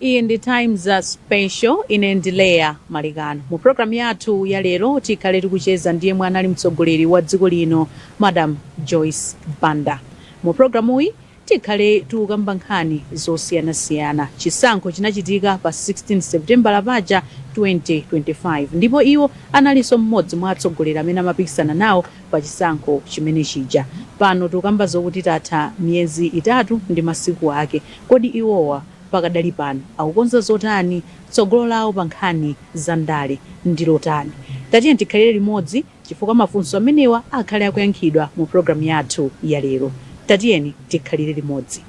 Iyi ndi Times Special. Ine ndi Leya Malikano. Mu programu yathu ya lero tikhale tikucheza ndi yemwe anali mtsogoleri wa dziko lino, Madam Joyce Banda. Mu programuyi tikhale tikukamba nkhani zosiyanasiyana. Chisankho chinachitika pa 16 Seputembala paja 2025, ndipo iwo analinso mmodzi mwa atsogoleri amene amapikisana nawo pa chisankho chimene chija. Pano tikukamba zokuti tatha miyezi 3 ndi masiku ake. Kodi iwowa pakadali pano akukonza zotani? Tsogolo lawo pa nkhani za ndale ndi lotani? Tatiyeni tikhalire limodzi chifukwa mafunso amenewa akhale akuyankhidwa mu programu yathu ya lero. Tatiyeni tikhalire limodzi.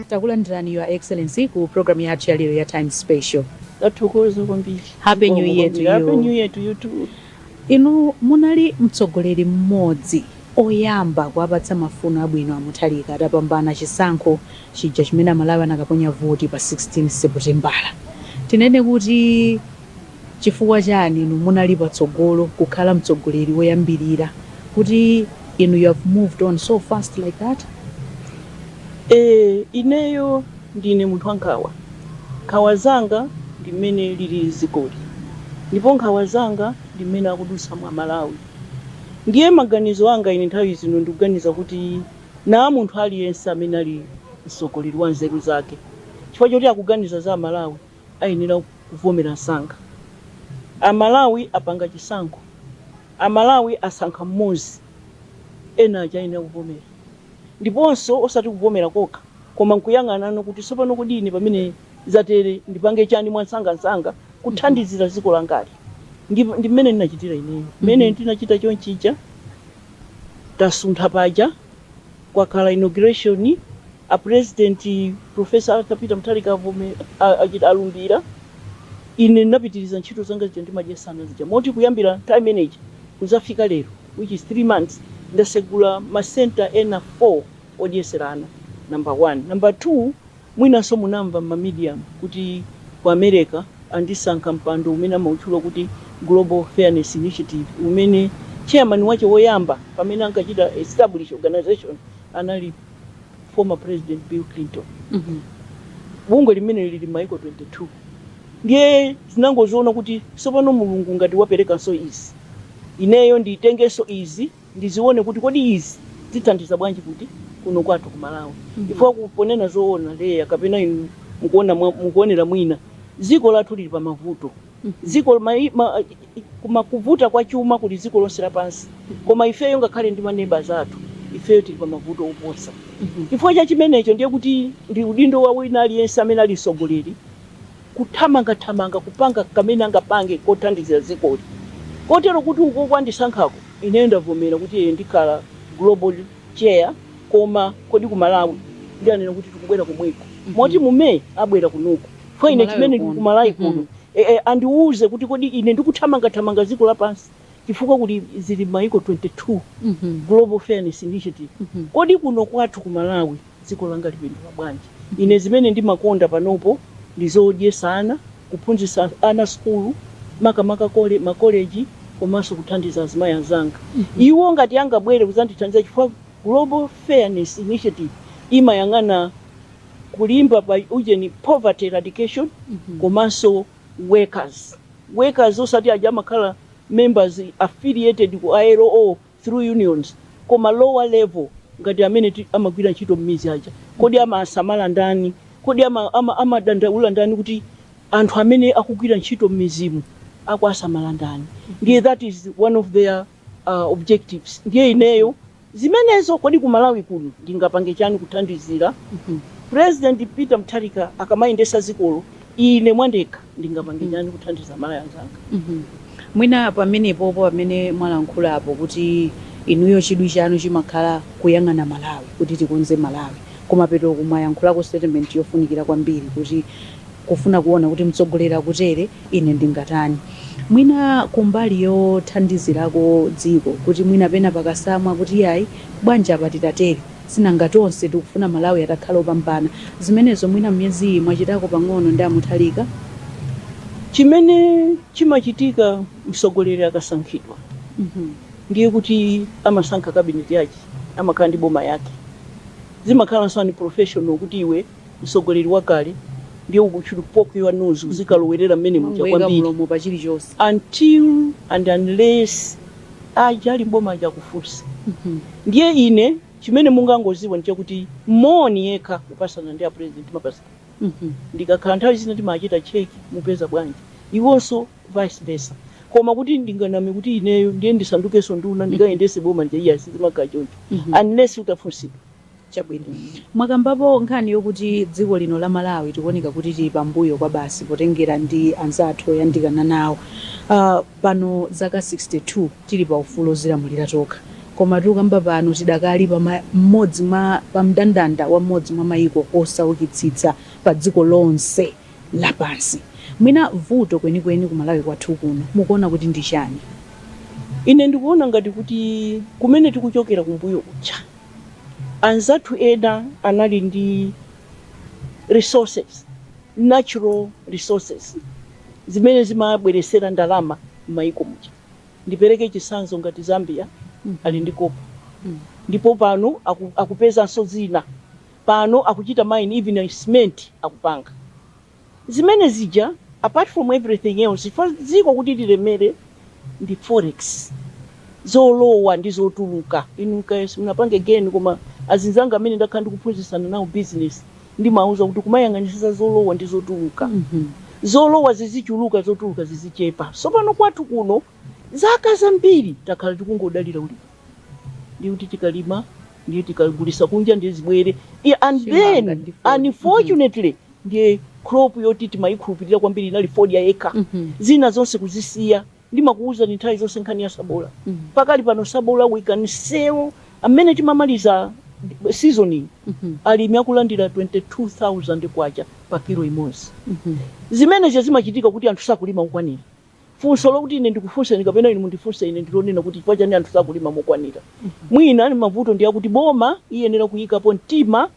Takulandirani, Your Excellency, ku program yathu ya lero ya Times Special. Tathokoza kwambiri. Happy New Year to Happy you. New Year to you too. Inu munali mtsogoleri mmodzi oyamba kuwapatsa mafuno abwino a Mutharika atapambana chisankho chija chimene Amalawi anakaponya voti pa 16 Seputembala. Tinene kuti chifukwa chani inu munali patsogolo kukhala mtsogoleri woyambirira kuti inu you have moved on so fast like that? Ineyo ndine munthu wankhawa. Nkhawa zanga ndi mmene lili dzikoli, ndipo nkhawa zanga ndi mmene akudutsamo Amalawi. Ndiye maganizo anga ine nthawi zino ndikuganiza kuti na munthu aliyense amene ali mtsogoleri wa nzeru zake, chifukwa choti akuganiza za Amalawi, ayenera kuvomera msanga. Amalawi apanga chisankho, Amalawi asankha mmodzi, ena aja ayenera kuvomera. Ndiponso osati kuvomera kokha, koma nkuyang'anano kuti tsopano kodi ine pamene zatere ndipange chani mwansangansanga kuthandizira dziko langali. Ndi mmene ndinachitira ineyo. Mmene ndinachita chonchija, tasuntha paja, kwakhala inauguration, a President Professor Arthur Peter Mutharika achita alumbira. Ine ndinapitiriza ntchito zanga zija ndimadyesana zija, moti kuyambira nthawi imeneyi kudzafika lero, which is 3 months, ndasegula ma center ena 4 odyesera ana, number 1. Number 2, mwinanso munamva m'ma media kuti ku America andisankha mpando umene amautchula kuti Global Fairness Initiative, umene chairman wache woyamba pamene ankachita establish organization anali former President Bill Clinton. Bungwe limene lili maiko 22. Ndiye zinangoziona kuti tsopano Mulungu ngati waperekanso izi, ineyo nditengenso izi, ndizione kuti kodi izi zithandiza bwanji kuti kuno kwathu ku Malawi. Chifukwa kuponena zoona, Leya, kapena inu mukuona mukuonera mwina, dziko lathu lili pa mavuto. Dziko kuma kuvuta kwa chuma kuli dziko lonse lapansi, koma ifeyo ngakhale ndi maneighbors athu, ifeyo tili pa mavuto oposa. Chifukwa cha chimenecho ndiye kuti ndi udindo wa wina aliyense amene ali mtsogoleri kuthamangathamanga kupanga kamene angapange kothandizira dzikoli, kotero kuti uko kwandisankhako ineyo ndavomera kuti iye ndikhala global chair, koma kodi ku Malawi ndianena kuti tikubwera komweko, moti mu May abwera kunuko fo ine Kumalawi chimene kuno. ku Malawi kuno andiuze kuti kodi ine ndikuthamangathamanga dziko lapansi chifukwa kuti zili maiko 22, Global Fairness Initiative, kodi kuno kwathu ku Malawi dziko langa lipindula bwanji? Ine zimene ndimakonda panopo ndi zodyesa ana, kuphunzitsa ana sukulu, makamaka makoleji, komanso kuthandiza azimayi anzanga. Iwo ngati angabwere kudzandithandiza, chifukwa Global Fairness Initiative imayang'ana kulimba pa ujeni poverty eradication komanso workers, osati aja amakhala members affiliated ku ILO through unions, koma lower level ngati amene amagwira ntchito m'mizi aja. Kodi amasamala ndani? Kodi amadandaula ndani kuti anthu amene akugwira ntchito m'mizimu akuasamala ndani? Ndiye that is one of their objectives. Ndiye ineyo zimenezo, kodi ku Malawi kuno ndingapange chani kuthandizira President Peter Mutharika akamayendesa dzikolo? Ine mwandekha ndingapange chani kuthandiza Malawi anzanga? Mwina pamenepopo pamene mwalankhulapo kuti inuyo chidwi chanu chimakhala kuyang'ana Malawi, kuti tikonze Malawi, kumapeto mwayankhulako statement yofunikira kwambiri kuti kufuna kuona kuti mtsogoleri akutere, ine ndingatani mwina kumbali yothandizirako dziko, kuti mwina pena pakasamwa kuti yayi, bwanji apa titatere, sinanga tonse tikufuna Malawi atakhala opambana. Zimenezo mwina miyezi iyi mwachitako pang'ono ndi a Mutharika? Chimene chimachitika, mtsogoleri akasankhidwa, ndiye kuti amasankha cabinet yake, amakhala ndi boma yake. Zimakhalanso unprofessional kuti iwe mtsogoleri wakale ndiye you should poke your nose, uzikalowerera mmene muja Mangoyika kwambiri mlomo pa chilichonse. Until and unless aja ali mboma aja akufunsa. Ndiye ine chimene mungangoziwa nchakuti moni yekha kupasana ndi a president mapasana. Ndikakhala nthawi zina timachita check, mupeza bwanji, iwonso vice versa. Koma kuti ndinganame kuti ineyo ndiye ndisandukenso nduna, ndikayendese boma ndiye, sizimakhala choncho unless utafunsidwa. Chabwino, mwakambapo nkhani yokuti dziko lino la Malawi tikuoneka kuti tili pambuyo kwa basi potengera ndi anzathu oyandikana nawo. Pano zaka 62 tili pa ufulu ozilamulira tokha, koma tikukamba pano tidakali pa mmodzi mwa pa mndandanda wa mmodzi mwa mayiko osaukitsitsa pa dziko lonse lapansi. Mwina vuto kwenikweni ku Malawi kwathu kuno mukuona kuti ndi chani? Ine ndikuona ngati kuti kumene tikuchokera kumbuyo kuja, anzathu ena anali ndi resources, natural resources zimene zimabweresera ndalama m'mayiko muja. Ndipereke chitsanzo ngati Zambia, ali ndi copper, ndipo pano akupezanso zina. Pano akuchita mine, even cement akupanga zimene zija. Apart from everything else, for dziko kuti lilemere ndi forex, zolowa ndi zotuluka. Inu kaya simunapange geni, koma azinzanga amene ndakhala ndikuphunzitsana nawo business ndimauza kuti kumayang'anitsitsa zolowa ndi zotuluka. Zolowa zizichuluka, zotuluka zizichepa. Sopano kwathu kuno zaka zambiri takhala tikungodalira ulimi, ndi kuti tikalima ndiye tikagulisa kunja ndiye zibwere. And Chimanga then ndi fodya. unfortunately ndiye crop yoti timayikhulupirira kwambiri inali fodya yekha, zina zonse kuzisiya. Ndimakuwuza ni nthawi zonse nkhani ya sabola. Pakali pano sabola we can sell, amene timamaliza season, alimi akulandira 22,000 kwacha pa kilo imodzi. Zimenezi zimachitika kuti anthu sakulima mokwanira. Funso lokuti ine ndikufunseni kapena inu mundifunse ine ndilonena kuti chifukwa chani anthu sakulima mokwanira? Mwina mavuto ndi akuti boma iyenera kuyikapo mtima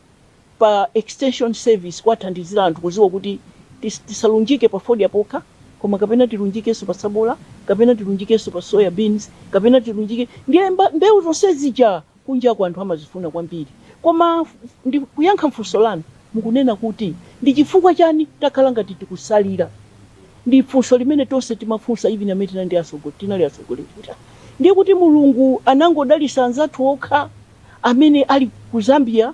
pa extension service, kuwathandizira anthu kuziwa kuti tisalunjike pa fodya pokha, koma kapena tilunjikenso pa sabola, kapena tilunjikenso pa soya beans, kapena tilunjike. Ndiye mbewu zonse zija kunjako anthu amazifuna kwambiri. Koma ndi kuyankha mfunso lanu, mukunena kuti ndi chifukwa chani takhala ngati tikusalira, ndi funso limene tonse timafunsa, even amene tinali atsogoleri, kuti ah, ndiye kuti Mulungu anangodalisa anzathu okha amene ali ku Zambia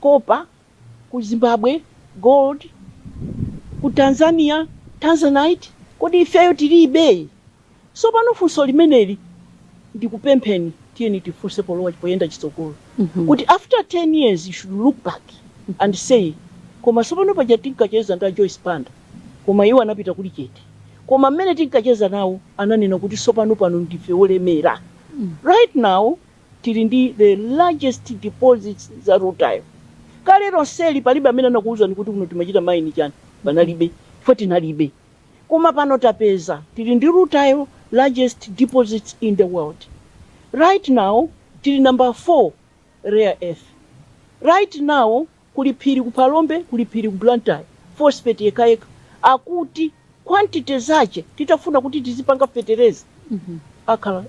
copper, ku Zimbabwe gold, ku Tanzania tanzanite, kodi ifeyo tilibe? Sopano funso limeneli ndikupempheni, tiyeni tifunse polowa poyenda chitsogolo, kuti after 10 years you should look back and say, koma sopano paja tinkacheza ndi a Joyce Banda, koma iwo anapita kuli chete, koma mmene tinkacheza nawo ananena kuti sopano pano ndife olemera. Right now tili ndi the largest deposits za rutile. Kale lonseli palibe amene anakuwuzani kuti kuno timachita mine chani, panalibe, chifukwa tinalibe. Koma pano tapeza, tili ndi rutile, largest deposits in the world. Right now tili number 4 rare earth. Right now kuli phiri ku Phalombe, kuli phiri ku Blantyre, phosphate yekayeka, akuti quantity zache titafuna kuti tizipanga fetereza akhala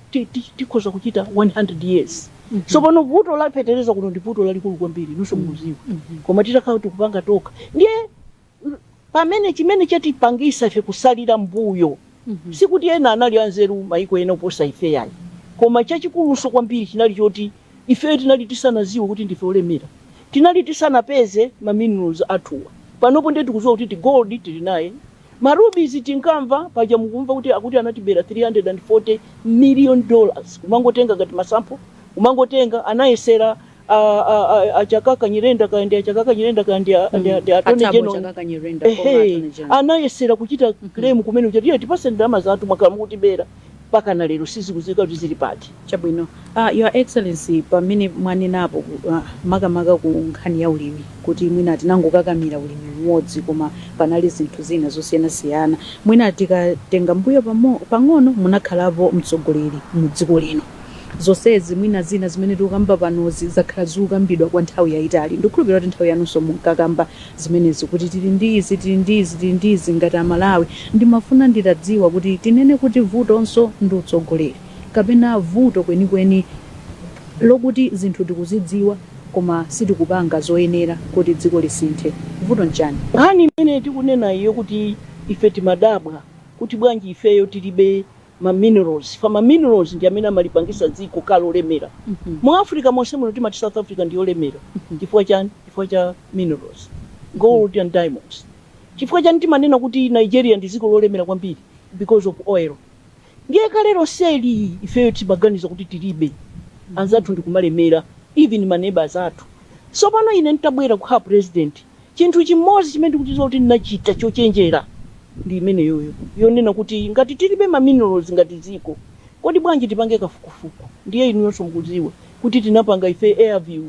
tikhoza kuchita 100 years. So pano vuto la fetereza kuno ndi vuto lalikulu kwambiri, nunso mukuziwa. Koma titakhala tikupanga tokha, ndiye pamene chimene chatipangisa ife kusalira mbuyo, sikuti ena anali anzeru maiko ena kuposa ife yayi, koma chachikulunso kwambiri chinali choti ifeyo tinali tisanaziwe kuti ndife olemera, tinali tisanapeze ma minerals athuwa. Panopo ndiye tikuziwa kuti ti gold tili naye, ma rubies tinkamva paja, mukumva kuti akuti anatibera $340 million, kumangotenga ngati ma sample, kumangotenga. Anayesera achakaka Nyirenda, kaya ndi achakaka Nyirenda, kaya ndi attorney A Thabo general. Chakaka Nyirenda, former attorney general. Anayesera kuchita claim kumene kuti tiye tipase ndalama zathu, mwakhala mukutibera. Mpaka lero sizikudziwika kuti zili pati. Chabwino, Your Excellency, pamene mwanenapo makamaka ku nkhani ya ulimi kuti mwina tinangokakamira ulimi umodzi, koma panali zinthu zina zosiyanasiyana. Mwina tikatenga mbuyo pang'ono, munakhalapo mtsogoleri mu dziko lino. Zonsezi, mwina zina zimene tikukamba panozi, zakhala zikukambidwa kwa nthawi yayitali. Ndikukhulupirira kuti nthawi yanunso munkakamba zimenezi, kuti tili ndi izi, tili ndi izi, tili ndi izi ngati Amalawi. Ndimafuna nditadziwa kuti tinene kuti vutonso ndi utsogoleri, kapena vuto kwenikweni lokuti zinthu tikuzidziwa koma sitikupanga zoyenera kuti dziko lisinthe, vuto nchani? Nkhani imene tikunena iyo kuti ife timadabwa kuti bwanji ifeyo tilibe ma minerals, fa ma minerals ndi amene amalipangisa dziko kalolemera. Mu Africa monse muno timati South Africa ndiyolemera. Chifukwa chani? Chifukwa cha minerals, gold and diamonds. Chifukwa chani timanena kuti Nigeria ndi dziko lolemera kwambiri? Because of oil. Ndiye kale lonseli ifeyo timaganiza kuti tilibe, anzathu ndikumalemera, even ma neighbors athu. So pano ine nditabwera kukhala president, chinthu chimodzi chimene ndikutiza kuti ndinachita chochenjera ndi imeneyoyo yonena kuti ngati tilibe ma minerals ngati dziko, kodi bwanji tipange kafukufuku? Ndiye inuyonso mukudziwa kuti tinapanga ife air view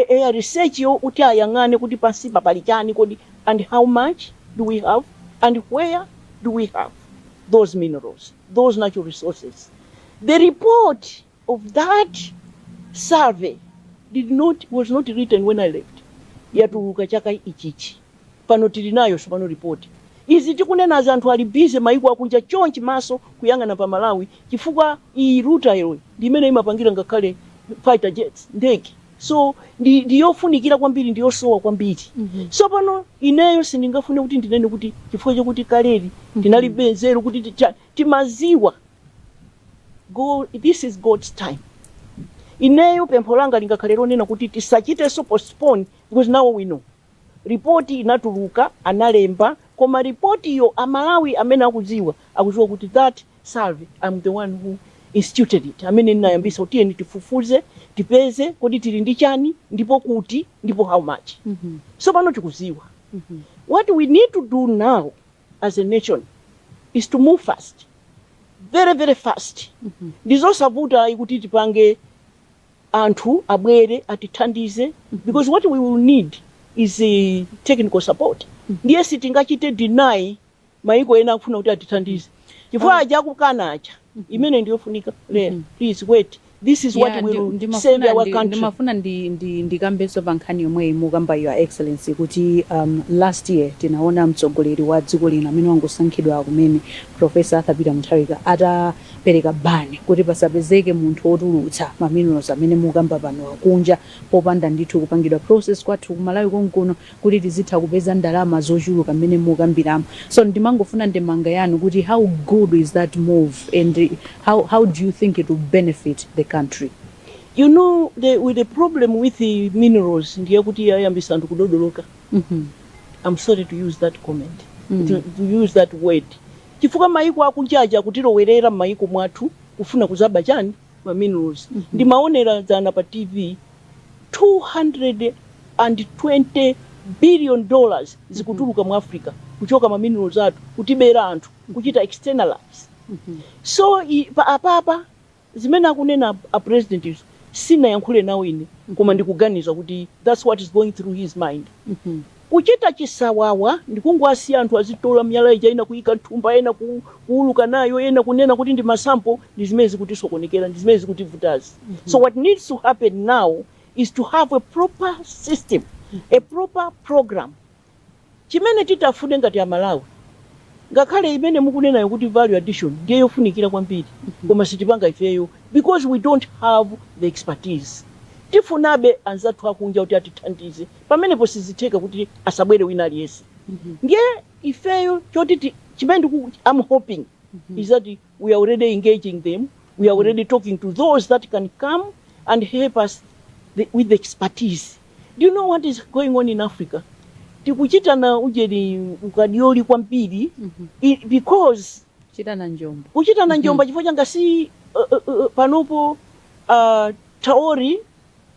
air research yo kuti ayang'ane kuti pansipa pali chani kodi, and how much do we have and where do we have those minerals, those natural resources. The report of that survey did not was not written when I left. Yatuluka chaka ichichi. Pano tili nayo pano report. Izi tikunenazi, anthu ali busy maiko akunja chonchi maso kuyang'ana pa Malawi, chifukwa iyi rutile ndi imene imapangira ngakhale fighter jets, ndege. So ndiyofunikira kwambiri, ndiyosowa kwambiri. So pano ineyo sindingafune kuti ndinene kuti chifukwa chokuti kaleli tinalibe nzeru kuti timaziwa. Go, this is God's time. Ineyo pempho langa lingakhale lonena kuti tisachitenso postpone, because now we know ripoti inatuluka, analemba, koma ripoti iyo Amalawi amene akudziwa akudziwa kuti that survey, I'm the one who instituted it, amene ndinayambisa kuti tiyeni tifufuze, tipeze kodi tili ndi chani, ndipo kuti, ndipo how much. So pano tikuziwa. What we need to do now as a nation is to move fast, very very fast. Ndizosavuta kuti tipange anthu abwere atithandize, because what we will need is a technical support. Ndiye sitingachite deny maiko ena akufuna kuti atithandize, chifukwa aja akukana aja. Imene ndiyofunika lera. Please wait, this is what will save our country. Ndimafuna ndikambenso pa nkhani yomweyi mukamba, Your Excellency, kuti last year tinaona mtsogoleri wa dziko lino amene wangosankhidwa kumene, Professor Arthur Peter Mutharika, atapereka ban kuti pasapezeke munthu wotulutsa ma minerals amene mukamba pano akunja popanda ndithu kupangidwa process kwathu kumalawi konkuno, kuti tizitha kupeza ndalama zochuluka mmene mukambiramo. So ndimangofuna ndemanga yanu kuti how good is that move and how do you think it will benefit the country? With the problem with the minerals ndiye kuti yayambisa anthu kudodoloka. I'm sorry to use that comment, to use that word, chifukwa maiko akunjaja kutilowerera m'maiko mwathu kufuna kuzaba chani? Ma minerals. Ndimaonera dzana pa TV, $220 billion zikutuluka mu Africa kuchoka ma minerals athu, kutibera anthu, kuchita externalize. So pa apapa zimene akunena a president izo sinayankhule nawo ine, koma ndikuganiza kuti that's what is going through his mind. Kuchita chisawawa ndikungowasiya anthu azitola miyala ija, ena kuyika nthumba, ena kuuluka nayo, ena kunena kuti ndi ma sample, ndi zimene zikutisokonekera, ndi zimene zikutivutazi. So what needs to happen now is to have a proper system, a proper program chimene titafune ngati Amalawi. Ngakhale imene mukunenayo kuti value addition ndiye yofunikira kwambiri, koma sitipanga ifeyo because we don't have the expertise. Tifunabe anzathu akunja kuti atithandize. Pamenepo sizitheka kuti asabwere wina aliyense. Ndiye ifeyo choti chimene I'm hoping is that we are already engaging them, we are already talking to those that can come and help us with the expertise. Do you know what is going on in Africa? Tikuchitana ujeni ukadioli kwambiri because Chitana njombo. Kuchitana njomba, chifukwa changa si panopo Traore,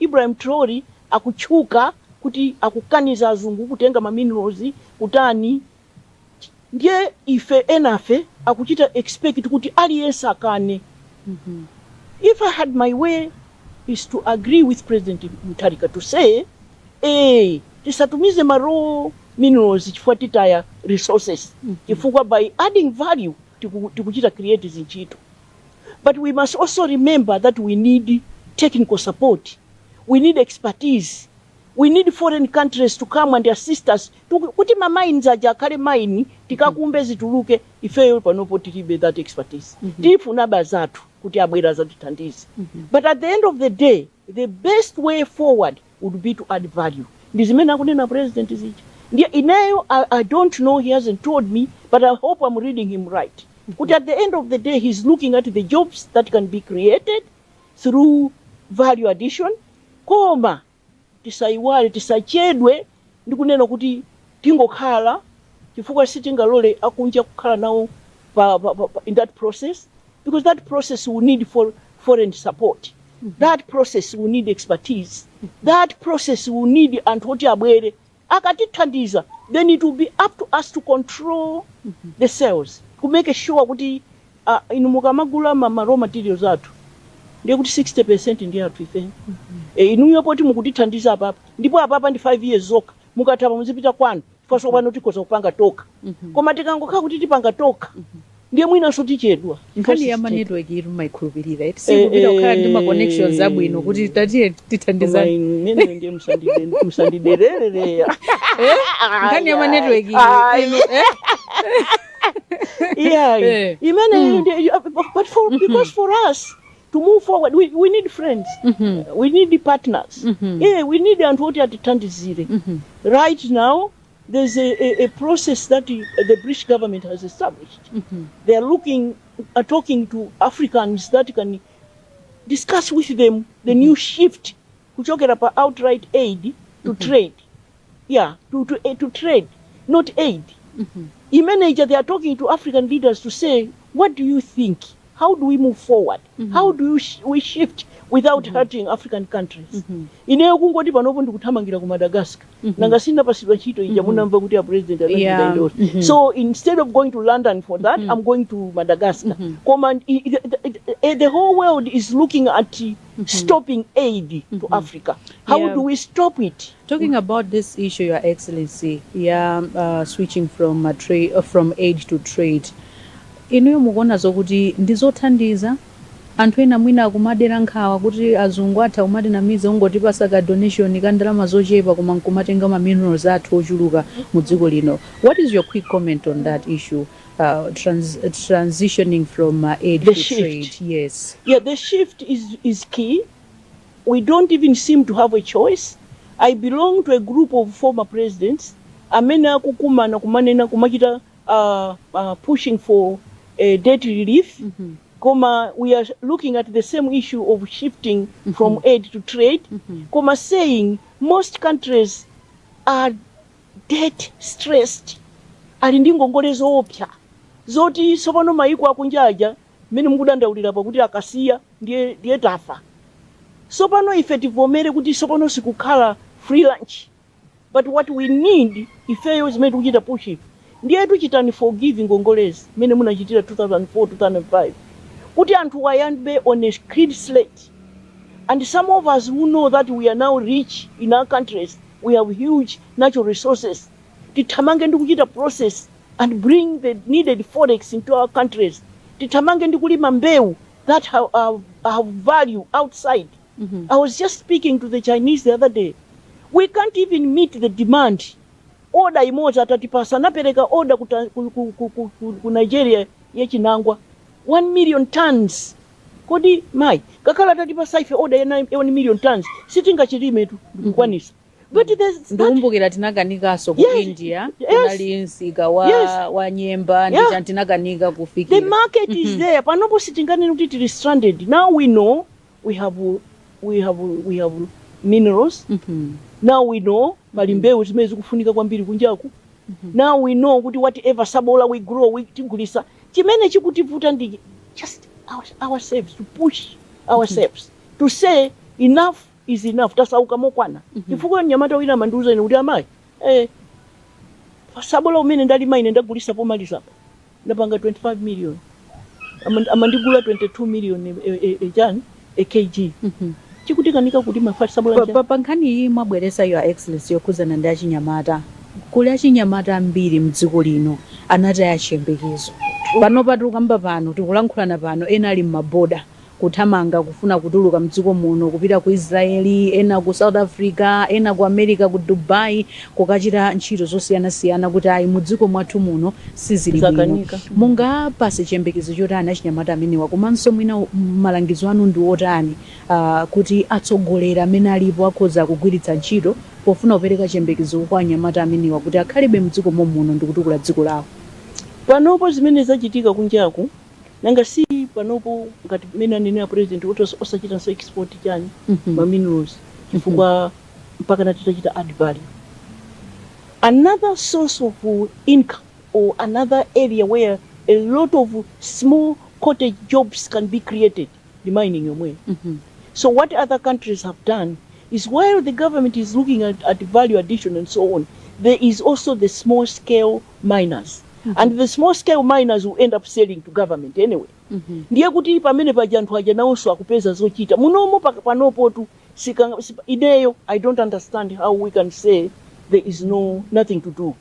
Ibrahim Traore akutchuka kuti akukaniza azungu kutenga ma minerals kutani. Ndiye ife enafe akuchita expect kuti aliyense akane. If I had my way is to agree with President Mutharika to say, tisatumize ma raw minerals chifukwa titaya resources, chifukwa by adding value tikuchita create zintchito. But we must also remember that we need technical support, we need expertise, we need foreign countries to come and assist us kuti ma mines aja akhale mine, tikakumbe zituluke. Ifeyo panopo tilibe that expertise. Tifuna bazathu kuti abwera azatithandize, but at the end of the day, the best way forward would be to add value. Ndi zimene akunena President zija. Ndiye ineyo I don't know, he hasn't told me, but I hope I'm reading him right, kuti at the end of the day he's looking at the jobs that can be created through value addition. Koma tisayiwale, tisachedwe ndi kunena kuti tingokhala, chifukwa sitingalole akunja kukhala nawo pa in that process, because that process will need for foreign support, that process will need expertise, that process will need anthu oti abwere akatithandiza. Then it will be up to us to control the sales, ku make sure kuti inu mukamagula ma raw materials athu, ndiye kuti 60% ndi athu ife. Inuyo poti mukutithandiza apapa, ndipo apapa ndi 5 years zokha, mukathapa muzipita kwanu, chifukwa pano tikhoza kupanga tokha. Koma tikangokhala kuti tipanga tokha, ndiye mwinanso tichedwa. Nkhani ya ma network iri mayikhulupirira iti sikupita kukhala ndi ma connections abwino kuti tatiye tithandizane? Imene ndiye musandidererereya. Nkhani ya ma network Ayi. ino, eh? Yeah. Imene but for because for us to move forward, we need friends, we need partners. Yeah, we need anthu oti atithandizire. Right now there's a process that the British government has established. They are looking are talking to Africans that can discuss with them the new shift kuchokera pa outright aid to trade, yeah, to trade, not aid. Imeneja, they are talking to African leaders to say, "What do you think? How do we move forward? How do we shift without hurting African countries?" Ineyo kungoti panopo ndikuthamangira ku Madagascar. Nanga sinapasidwa ntchito ija munamva kuti a President anachita. So instead of going to London for that, I'm going to Madagascar. Koma the whole world is looking at stopping aid to Africa. How do we stop it? Talking about this issue, Your Excellency, yeah, switching from trade, from aid to trade, inuyo mukuona zokuti ndizothandiza? Anthu ena mwina akumadera nkhawa kuti azungu atha kumatinamiza, ungotipasa ka donation ka ndalama zochepa koma nkumatenga ma minerals athu ochuluka mu dziko lino. What is your quick comment on that issue, transitioning from aid The to shift. trade? Yes. Yeah, the shift is key. We don't even seem to have a choice. I belong to a group of former presidents amene akukumana kumanena kumachita pushing for debt relief. Koma we are looking at the same issue of shifting from aid to trade. Koma saying most countries are debt stressed, ali ndi ngongole zoopsa zoti tsopano mayiko akunjaja mmene mukudandaulira pakuti akasiya ndiye tafa. Tsopano ife tivomere kuti tsopano sikukhala free lunch, but what we need ifeyo zimene tikuchita push ife, ndiye tuchitani forgive ngongolezi mmene munachitira 2004, 2005, kuti anthu ayambe on a clean slate. And some of us who know that we are now rich in our countries, we have huge natural resources, tithamange ndi kuchita process and bring the needed forex into our countries. Tithamange ndi kulima mbewu that have value outside. I was just speaking to the Chinese the other day. We can't even meet the demand. Order imodzi atatipasa, anapereka order ku Nigeria yechinangwa 1 million tons. Kodi mayi, kakhala atatipasa ife order ya 1 million tons, sitingachilime tu ndikukwanisa. But there's that, Ndikumbukira tinakanikanso ku India. Kunali msika wa, wa nyemba ndi tinakanika The kufikira. market is there. Panopo sitinganene kuti tili stranded. Now we know we have minerals. Now we know pali mbewu zimene zikufunika kwambiri kunjaku. Now we know kuti whatever sabola we grow, we tigulisa. Chimene chikutivuta ndi just ourselves to push ourselves to say enough is enough, tasauka mokwana. Chifukwa mnyamata wina amandiuza ine kuti, "Amayi, sabola umene ndalima ine ndagulisa pomaliza ndapanga 25 million." Amandigula 22 million chani a kg. Chikutikanika kulima sabola chani? Pa nkhani iyi mwabweresa, Your Excellency, yokhuzana ndi achinyamata, kuli achinyamata ambiri mdziko lino anataya chiyembekezo. Pano patikamba pano, tikulankhulana pano, ena ali m'maboda kuthamanga kufuna kutuluka mdziko muno kupita ku Israeli, ena ku South Africa, ena ku America, ku Dubai, kukachita ntchito zosiyanasiyana kuti ayi, mudziko mwathu muno sizili bwino. Zakanika. Mungapase chiyembekezo chotani achinyamata amenewa, komanso mwina malangizo anu ndi otani kuti atsogoleri amene alipo akhoza kugwiritsa ntchito pofuna kupereka chiyembekezo kwa anyamata amenewa kuti akhalebe mdziko momuno ndi kutukula dziko lawo? Panopo zimene zachitika kunjaku, nanga si panopo ngati mmene anenera President kuti osachitanso export chani, ma minerals, chifukwa mpaka natitachita add value. Another source of income or another area where a lot of small cottage jobs can be created, the mining yomweyo. So what other countries have done is, while the government is looking at value addition and so on, there is also the small scale miners. And the small scale miners will end up selling to government anyway. Ndiye kuti pamene paja anthu aja nawonso akupeza zochita. Munomo panopotu ineyo I don't understand how we can say there is no nothing to do.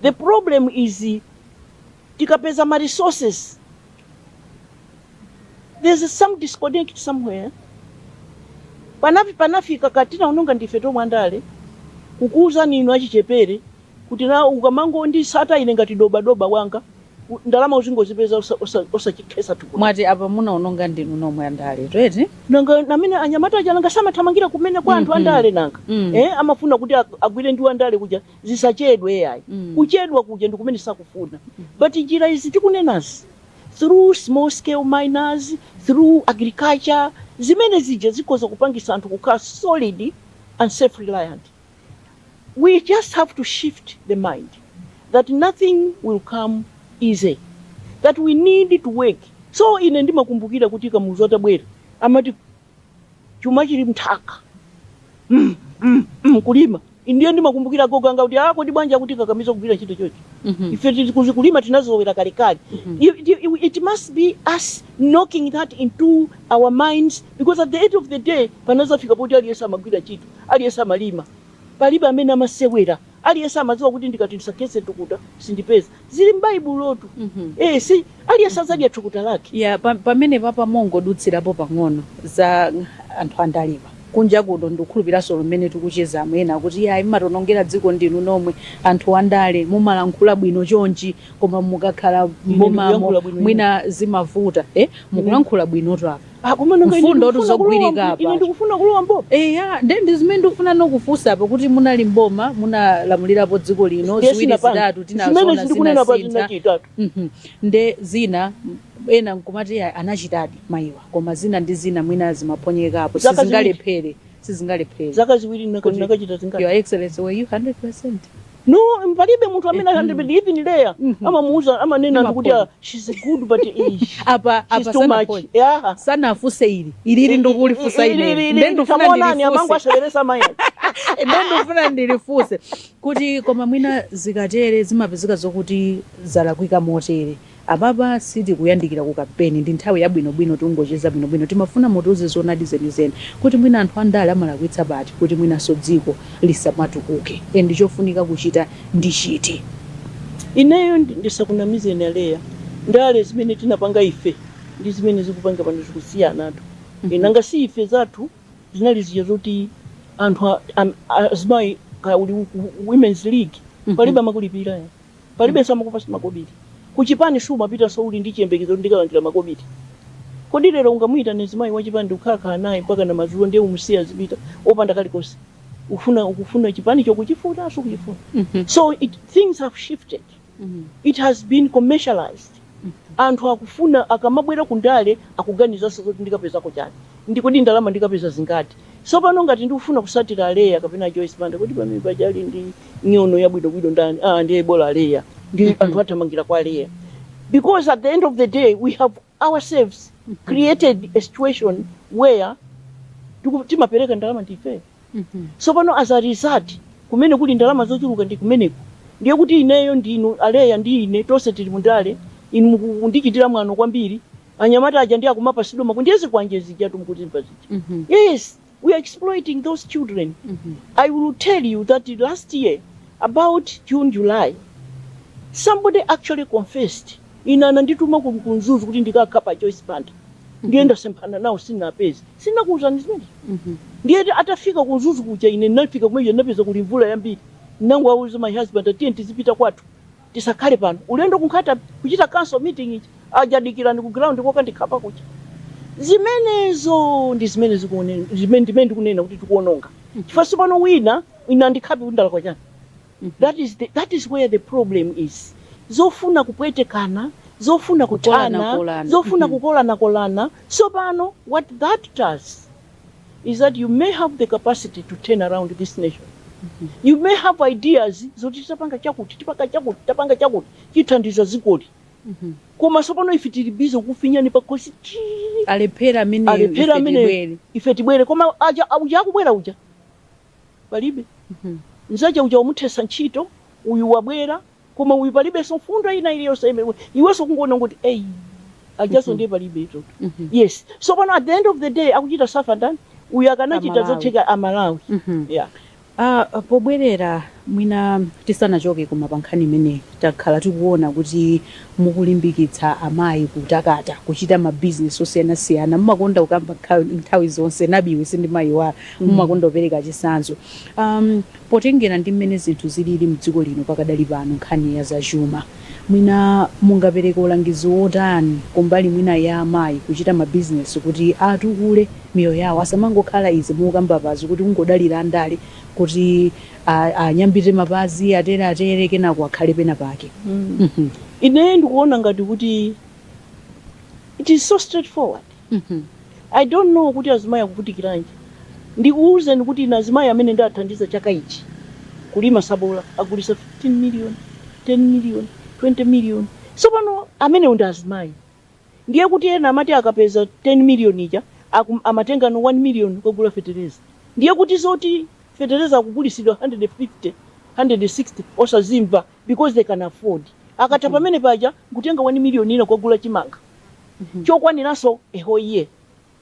The problem is, tikapeza ma resources, there's some disconnect somewhere. Panafika katina unonga ndife tomwe andale kukuuzani inu achichepere kuti na ukamango ndisata ine ngati dobadoba wanga, ndalama uzingozipeza osachikhesa tukuta. Mwati apa munaononga ndinu nomwe andale, tweti? Nanga namene anyamata aja nanga samathamangira kumene kwa anthu andale nanga? Eh, amafuna kuti agwire ndi andale kuja, zisachedwe yayi. Kuchedwa kuja ndi kumene sakufuna. But njira izi tikunenazi, through small scale miners, through agriculture, zimene zija zikhoza kupangisa anthu kukhala solid and self reliant. We just have to shift the mind that nothing will come easy, that we need to work. So ine ndimakumbukira kuti Kamuzu atabwera amati chuma chili mthaka, kulima. Ndiye ndimakumbukira gogo anga kuti, "Ah, kodi bwanja kuti kakamiza kugwira ntchito chochi? Ife tili kulima tinazolowera kalekale." It must be us knocking that into our minds, because at the end of the day panazafika poti aliyense amagwira ntchito, aliyense amalima, palibe amene amasewera. Aliyense amadziwa kuti ndikati ndisakhetse tukuta sindipeza. Zili m'Baibulotu. Eh, si aliyense azadya thukuta lake. Ya, pamene papa mongodutsirapo pang'ono za anthu andalewa kunja kuno, ndikukhulupiranso limene tikuchezamo ena kuti yayi, mmatonongera dziko ndinu nomwe anthu andale, mumalankhula bwino chonchi, koma mukakhala mbomamo Ndikuyankhula bwino. Mwina zimavuta, eh? Mukulankhula bwinotu apa. Ah, koma nanga ine Mfundo ndikufuna zogwirika kulowa apa. Ine ndikufuna kulowa mboma. Eya, nde ndi zimene ndikufuna nokufunsa apo, kuti munali mboma, munalamulirapo dziko lino Ndiye ziwiri, sinapanga. zitatu Zimene tinazona zindikunena pa zinasintha. zinachitatu. Nde zina ena nkumati "Ya, anachitadi mayiwa," koma zina ndi zina mwina zimaphonyekapo. Zaka ziwiri. Sizingalephere, sizingalephere. Zaka 2 nakachita zingati? Your Excellency, were you 100%? No, palibe munthu amene 100. Even Leya amamuuza, amanena anthu kuti, Ndimaphona. "Ah, she's good, but Apa she's apa too much." sanaphonye. Yeah. Sanafunse ili ilili, ndikulifunsa ine, nde ndifuna Tamuonani amangu ndilifuse. aseweresa mayi. Nde ndifuna ndilifuse kuti koma mwina zikatere zimapezeka zokuti zalakwika motere. Apapa sitikuyandikira ku kampeni, ndi nthawi yabwinobwino, tingocheza bwinobwino. Timafuna mutiuze zoonadi zenizeni kuti mwina anthu andale amalakwitsa pati kuti mwinanso dziko lisamatukuke, and chofunika kuchita ndi chiti? Ineyo ndisakunamizeni Aleya, ndale zimene tinapanga ife ndi zimene zikupanga pano zikusiyanatu. Nanga si ife zathu zinali zija zoti anthu azimayi, kaya uli Women's League, palibe amakulipira ya, palibe samakupasa makobiri. Kuchipani sumapita so uli ndi chiyembekezo kuti ndikalandira makobiri. Kodi lero ungamuyitane mzimayi wachipani ndikukhalakhala naye mpaka na madzulo, ndiye umusiya azipita opanda kalikonse? Ufuna ukufuna chipani chokuchifuna, sukuchifuna. So things have shifted. It has been commercialized. Anthu akufuna akamabwera kundale akuganizanso zoti ndikapezako chani, ndikodi ndalama ndikapeza zingati. So pano ngati ndikufuna kusatira Aleya kapena Joyce Banda, kuti pamene pachali ndi nyono yabwinobwino ndani? Ah, ndiye bola Aleya. Ndi anthu athamangira kwa Aleya, because at the end of the day we have ourselves created a situation where timapereka ndalama ndife. So pano as a result, kumene kuli ndalama zochuluka ndi kumeneko. Ndiye kuti ineyo ndinu Aleya ndi ine tonse tili mundale, inu mukundichitira mwano kwambiri. Anyamata aja ndi akumapasidwa maku ndiye zikwanje zija tumukuzimva zija. Yes, we are exploiting those children. I will tell you that last year, about June, July, somebody actually confessed. Ine anandituma ku Mzuzu kuti ndikakhapa Joyce Banda, ndiye ndasemphana nawo, sindinapeze. Sinakuwuzani zimene? Ndiye atafika ku Mzuzu kuja, ine ndinafika kumene ndinapeza kuli mvula yambiri. Ndinangowauza my husband, "Tiye tizipita kwathu, tisakhale pano." Ulendo kunkhata kuchita council meeting ichi, ajadikirani ku ground kokandikhapa kuja. Zimenezo ndi zimene zikuone, zimene ndimene ndikunena kuti tikuononga, chifukwa sipano wina ine andikhape kuti ndalakwa chani. That is where the problem is. Zofuna kupwetekana, zofuna kuthana, Kukolana-kolana. zofuna kukolana-kolana. So pano what that does is that you may have the capacity to turn around this nation, you may have ideas zoti tipanga chakuti, tipanga chakuti, tapanga chakuti, chithandiza zikoli, koma sopano ife tili busy kufinyani pakhosi. Alephera amene Alephera amene tibwere. Ife tibwere, koma aja uja akubwera uja palibe nzaja uja wamuthesa ntchito, uyu wabwera, koma uyu palibenso mfundo ina iliyonse imene iwenso kungoona kuti eyi, ajaso ndiye palibe ito. Yes, so pano at the end of the day akuchita suffer ndani? Uyu akanachita Amalawi. zotheka, Amalawi. Yeah. Pobwerera mwina tisanachoke, koma pa nkhani imene takhala tikuona kuti mukulimbikitsa amayi kutakata kuchita mabizinesi osiyanasiyana, mumakonda kukamba nthawi zonse nabiwe sindimayiwala, mumakonda kupereka chitsanzo, potengera ndi mmene zinthu zilili mdziko lino pakadali pano, nkhani ya zachuma, mwina mungapereke ulangizi wotani kumbali mwina ya amayi kuchita mabizinesi kuti atukule miyoyo yawo, asamangokhala izi mukamba pazi kuti kungodalira andale kuti anyambite mapazi, atere atere, kenako akhale pena pake? Ine ndikuona ngati kuti it is so straightforward. I don't know kuti azimayi akuvutikiranji. Ndikuwuzeni kuti ine azimayi amene ndathandiza chaka ichi kulima sabola agulisa 15 million, 10 million, 20 million. So pano amenewo ndi azimayi. Ndiye kuti ena amati akapeza 10 million ija amatenga no 1 million kugula fetereza. Ndiye kuti zoti fetereza akugulisidwa 150, 160 osazimva, because they can afford. Akatha pamene paja nkutenga 1 million ina kugula chimanga chokwaniranso a whole year,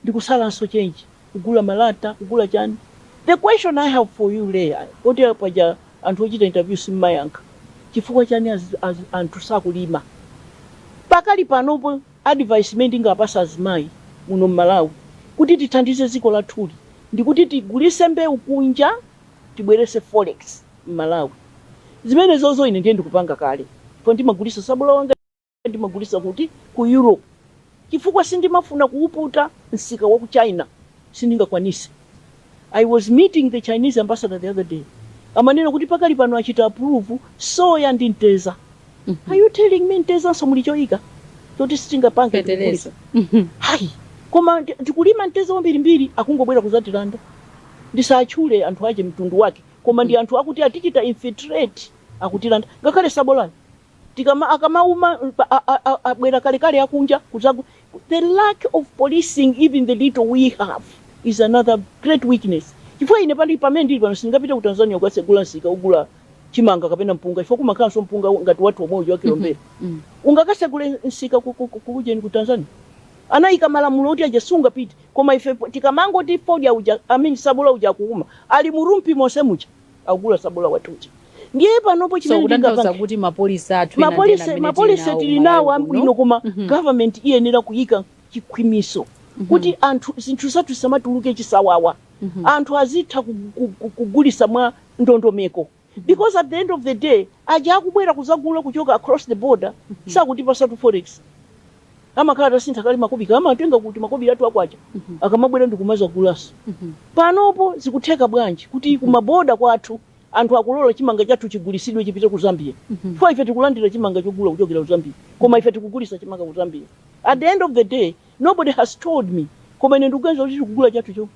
ndikusalanso change kugula malata, kugula chani. The question I have for you, Leah, kuti paja anthu ochita interview simmayankha, chifukwa chani anthu sakulima pakali panopo? Advice imene ndingapasa azimayi muno mMalawi kuti tithandize dziko lathuli ndikuti tigulise mbewu kunja, tibwerese forex mMalawi. Zimene zozo ine ndiye ndikupanga kale po, ndimagulisa sabola wanga, ndimagulisa kuti? Ku Europe, chifukwa sindimafuna kuuputa msika wa ku China, sindingakwanise. I was meeting the Chinese ambassador the other day, amanena kuti pakali pano achita approve soya ndi mteza. Are you telling me mtezanso muli choyika choti sitingapange? Fetereza. Hayi, koma tikulima mteza wambirimbiri, akungobwera kuzatilanda. Ndisatchule anthu ache mtundu wake, koma ndi anthu akuti atichita infiltrate, akutilanda ngakhale sabolayo. Tikama akamauma abwera kalekale akunja kuzagu. The lack of policing, even the little we have, is another great weakness, chifukwa ine pali pamene ndili pano sindingapite ku Tanzania kukasegula msika ugula chimanga kapena mpunga, chifukwa kumakhalanso mpunga ngati wathu omwe wa Kilombero. Ungakasegule msika kujeni ku Tanzania? Anayika malamulo kuti aja sungapite, koma ife tikamangoti fodya uja, I mean sabola uja akuuma, ali mu Rumphi monse muja akugula sabola wathu uja. Ndiye panopo So chimene kutanthauza ndingapange kuti mapolisi athu ena ndi ena mapolisi amene mapolisi tili nawo tili nawo Malawi kuno. abwino, koma government iyenera kuyika chikhwimiso kuti anthu zinthu zathu zisamatuluke chisawawa, anthu azitha kugulisa mwa ndondomeko, because at the end of the day aja akubwera kuzagula kuchoka across the border sakutipasatu forex, amakhala tasintha kale makobiri, amatenga kuti makobiri athu akwacha, akamabwera ndikumazagulaso. Panopo zikutheka bwanji kuti kumaboda kwathu anthu akulola chimanga chathu chigulisidwe chipite ku Zambia? Chifukwa ife tikulandira chimanga chogula kuchokera ku Zambia, koma ife tikugulisa chimanga ku Zambia. At the end of the day, nobody has told me, koma ine ndikuganiza kuti tikugula chathu chomwe.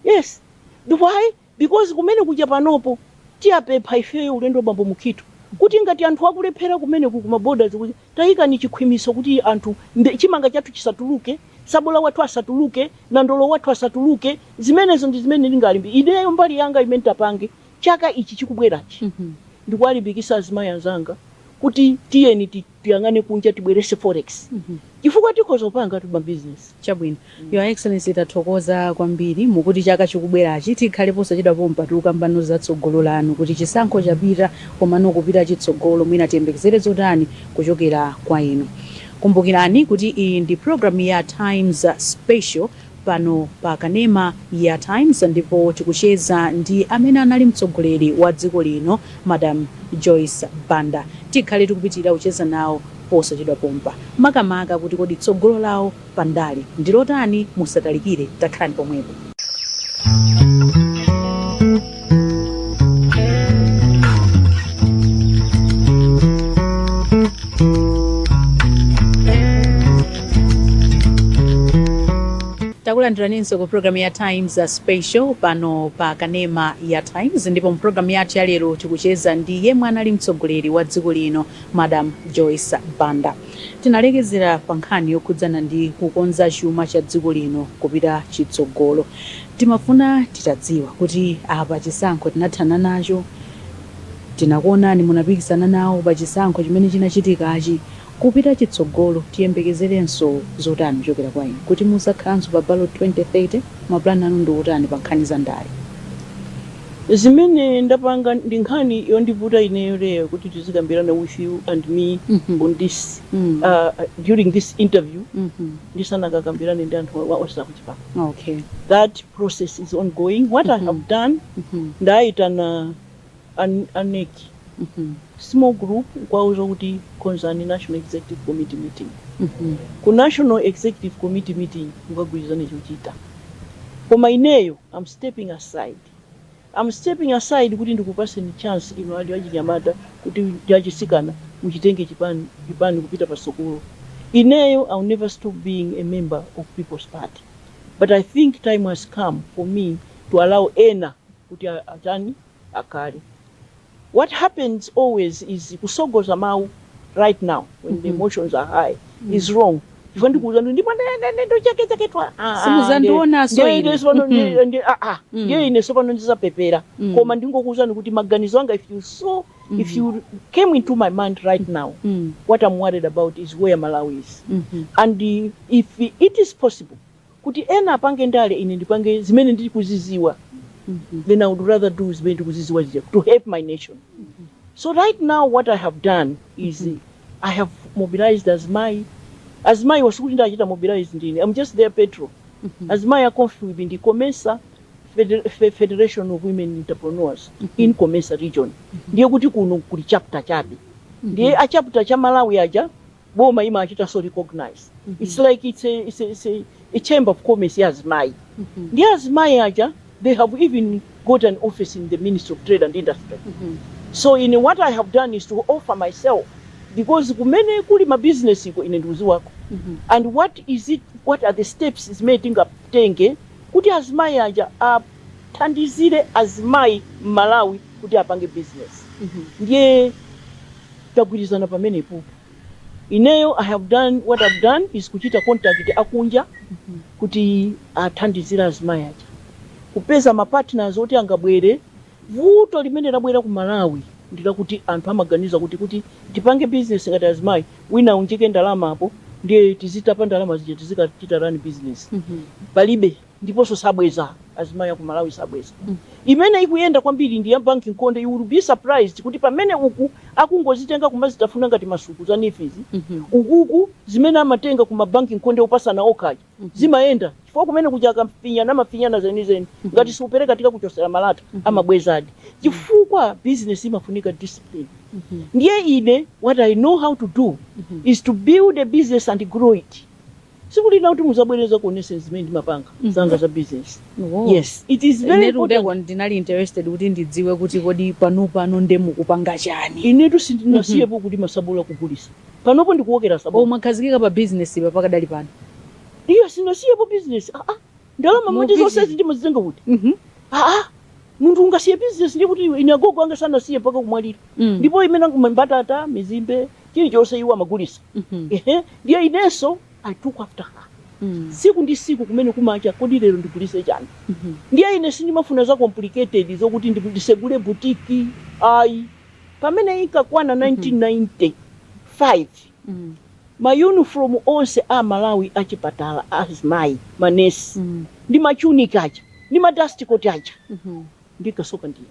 Yes, why? Because kumene kuja panopo tiyapempha ifeyo ulendo bambo Mukhito kuti ngati anthu akulephera kumene ku kumaborders kuti tayikani chikhwimiso kuti anthu chimanga chathu chisatuluke, sabola wathu asatuluke, nandolo wathu asatuluke. Zimenezo ndi zimene ndingalimbi ineyo mbali yanga imene tapange chaka ichi chikubwerachi, ndikuwalimbikisa azimayi anzanga. Kuti tiyeni tiyang'ane kunja, tibwerese forex, chifukwa tikhoza kupanga tu mabizinesi. Chabwino, Your Excellency, tathokoza kwambiri. Mukuti chaka chikubwerachi tikhale posachedwa pompa tikukambano zatsogolo lanu, kuti chisankho chapita, komano kupita chitsogolo mwina tiyembekezere zotani kuchokera kwa inu. Kumbukirani kuti iyi ndi program ya Times Special pano pa kanema ya Times, ndipo tikucheza ndi amene anali mtsogoleri wa dziko lino, Madam Joyce Banda. Tikhale tikupitirira kucheza nawo posachedwa pompa, makamaka kuti kodi tsogolo lawo pandale ndilotani. Musatalikire, takhalani pomwepo. Takulandiraninso ku programu ya Times Special pano pa kanema ya Times, ndipo mu programu yathu ya lero tikucheza ndi yemwe anali mtsogoleri wa dziko lino, Madam Joyce Banda. Tinalekezera pa nkhani yokhudzana ndi kukonza chuma cha dziko lino kupita chitsogolo. Timafuna titadziwa kuti apa chisankho tinathana nacho, tinakuonani munapikisana nawo pa chisankho chimene chinachitikachi. Kupita chitsogolo tiyembekezerenso zotani kuchokera kwa inu? Kuti muzakhalanso pa ballot 2030? Mapulani anu ndi otani pa nkhani za ndale? Zimene ndapanga ndi nkhani yondivuta ineyo lero kuti tizikambirana with you and me on this during this interview ndisanakakambirane ndi anthu onse akuchipani. That process is ongoing. What I have done, ndayitana a NEC, small group, kwauza kuti konzani National Executive Committee meeting. Ku National Executive Committee meeting mukagwirizane chochita, koma ineyo I'm stepping aside. I'm stepping aside kuti ndikupaseni chance inu ali achinyamata kuti ndi achisikana muchitenge chipani kupita pasogolo. Ineyo I will never stop being a member of People's Party, but I think time has come for me to allow ena kuti achani akhale. What happens always is kusogoza mawu right now when the emotions are high is wrong, chifukwa ndikuuza ndipo ndochakechaketwa. Simuzandionaso ine. Ndiye ine sopano ndizapepera, koma ndingokuuzani kuti maganizo anga, if you came into my mind right now, what I'm worried about is where Malawi is and if it is possible kuti ena apange ndale, ine ndipange zimene ndili kuziziwa, then I would rather do zimene ndikuziziwa zija to help my nation. So right now what I have done is I have mobilized azimayi. Azimayi wasikuti ndachita mobilize ndine, I'm just their patron. Azimayi a COMFWB ndi COMESA, Federation of Women Entrepreneurs in COMESA region. Ndiye kuti kuno kuli chapter chabe, ndiye a chapter cha Malawi aja boma imachita so recognize. It's like it's a chamber of commerce ya azimayi. Ndiye azimayi aja, they have even got an office in the Ministry of Trade and Industry. So in what I have done is to offer myself, because kumene kuli ma business iko ine ndikuziwako, and what is it, what are the steps zimene tingatenge kuti azimayi aja athandizire azimayi m'Malawi kuti apange business. Ndiye tagwirizana pamenepo. Ineyo I have done, what I've done is kuchita contact akunja kuti athandizire azimayi aja kupeza ma partners oti angabwere. Vuto limene labwera ku Malawi ndilakuti anthu amaganiza kuti tipange business ngati azimayi, wina aunjike ndalama apo, ndiye tizitapa ndalama zija tizikachita run business. Palibe, ndiponso sabweza. Azimayi aku Malawi sabweza. Imene ikuyenda kwambiri ndi ya banki nkhonde. You will be surprised kuti pamene uku akungozitenga kumazitafuna ngati masuku za NEEF izi, ukuku zimene amatenga kuma banki nkhonde opasana okhaja zimayenda, chifukwa kumene kuja akafinyana amafinyana zenizeni. Ngati siupereka tikakuchosera malata, amabwezadi, chifukwa business imafunika discipline. Ndiye ine what I know how to do is to build a business and grow it. Siku lina kuti muzabwereza kuonesa zimene ndimapanga zanga za business. Yes, it is very Inetu important. Ndeko ndinali interested kuti ndidziwe kuti kodi pano pano nde mukupanga chani? Inetu sindinasiyepo kulima sabola, kugulisa. Panopo ndikuwokera sabola. Mwakhazikika pa business ipa pakadali pano? Iyo, sinasiyepo business. Ah, ah. Ndalama Mu moti zonse business. ndimazitenga kuti ah, ah. Munthu ungasiye business? Ndiye kuti ine agogo anga sanasiye mpaka kumwalira. Ndipo imene mbatata, mizimbe, chilichonse iwo amagulisa. Ehe, ndiye inenso I took after her. Siku ndi siku kumene kumacha, kodi lero ndigulise chani? Ndiye ine sindimafuna za complicated zokuti ndisegule boutique, ayi. Pamene inkakwana 1995, ma uniform onse a Malawi achipatala, azimayi manesi, ndi ma tunic aja ndi ma dust coat aja, ndikasoka ndine.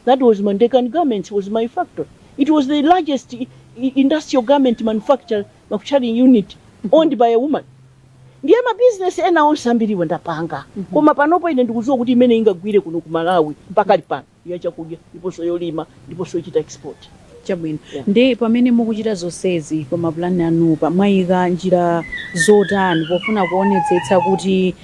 That was Mandekan Garments, was my factory. It was the largest industrial garment manufacturing unit owned by a woman. Ndiye mabizinesi ena onse ambiriwa ndapanga, koma panopo ine ndikudziwa kuti imene ingagwire kuno ku Malawi pakali pano yachakudya, ndiponso yolima, ndiponso yochita export. Chabwino. Yeah. Ndi pamene mukuchita zonsezi, pa mapulani anupa mwayika njira zotani pofuna kuonetsetsa kuti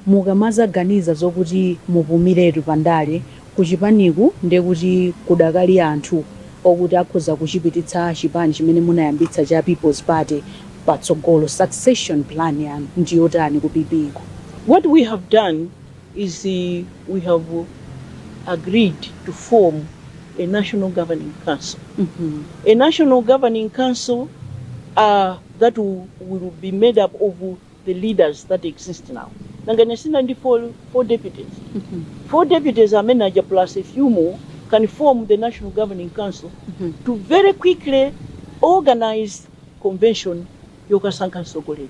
mukamazaganiza zokuti mupumiretu pandale, kuchipaniku ndiye kuti kudakali anthu okuti akhoza kuchipititsa chipani chimene munayambitsa cha People's Party patsogolo? Succession plan yanu ndiyotani ku PP ku? What we have done is we have agreed to form a national governing council. A national governing council that will be made up of the leaders that exist now. Nanga sina ndi four deputies. Four deputies amene aja plus a few more can form the national governing council to very quickly organize convention yokasankha mtsogoleri.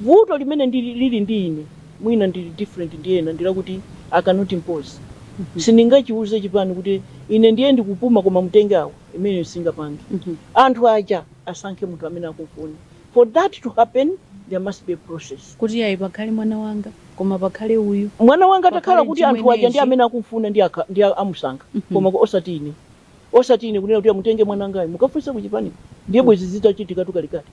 Vuto limene lili ndi ine, mwina ndili different ndi ena, ndilakuti I cannot impose. Sindingachiuze chipani kuti ine ndiye ndikupuma koma mutenge awo, imene singapange. Anthu aja asankhe munthu amene akufuna. For that to happen, there must be a process. Kuti ayi, pakhale mwana wanga, koma pakhale uyu. Mwana wanga atakhala Pakhale kuti anthu aja ndi chimwenechi. amene akumfuna ndi amusankha, koma osati ine, osati ine kunena kuti amutenge mwana wangayo. Mukafunsa kuchipani, ndiye bwezi zitachitika tukalikali.